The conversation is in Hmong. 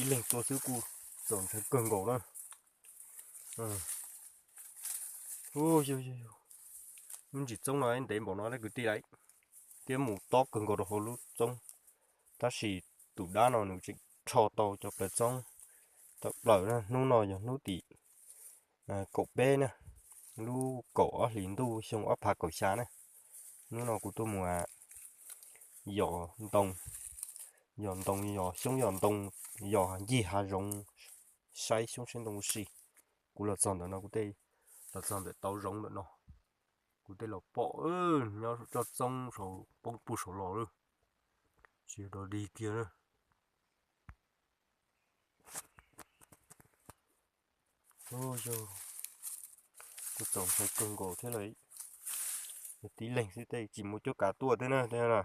ib leeg tuaj xwb kuj txaus ntshai kawg nkaus na. Lub ntsis txoob no ntev npaum no lawm kwv tij lawm, thiab mus tob kawg nkaus rau hauv lub txoob. Tab sis tus dab no nws tseem rho tau cov plaws txoob tawm plaws na. Hnub no yog hnub tim kaum peb na, lub kaum ob hlis ntuj xyoo ob phav kaum xya na. Hnub no kuv tuaj mus yos ntoo, yos ntoo, yos xyoob yos ntoo, yos ncig hav zoov, saib xyoob saib ntoo ua si. Kuv los txog ntawm no, kuv tej, los txog ntawm tauv zoov ntawm no, kuv tej los pom nyob coj txoob saum poob puag saum los lawm, tsis yog dog dig kiag na. Yog, kuv txaus ntshai kawg nkaus thiab lawm. Yog tib leeg xwb tej tsis muaj cuab kav tuaj thiab na, tej no na.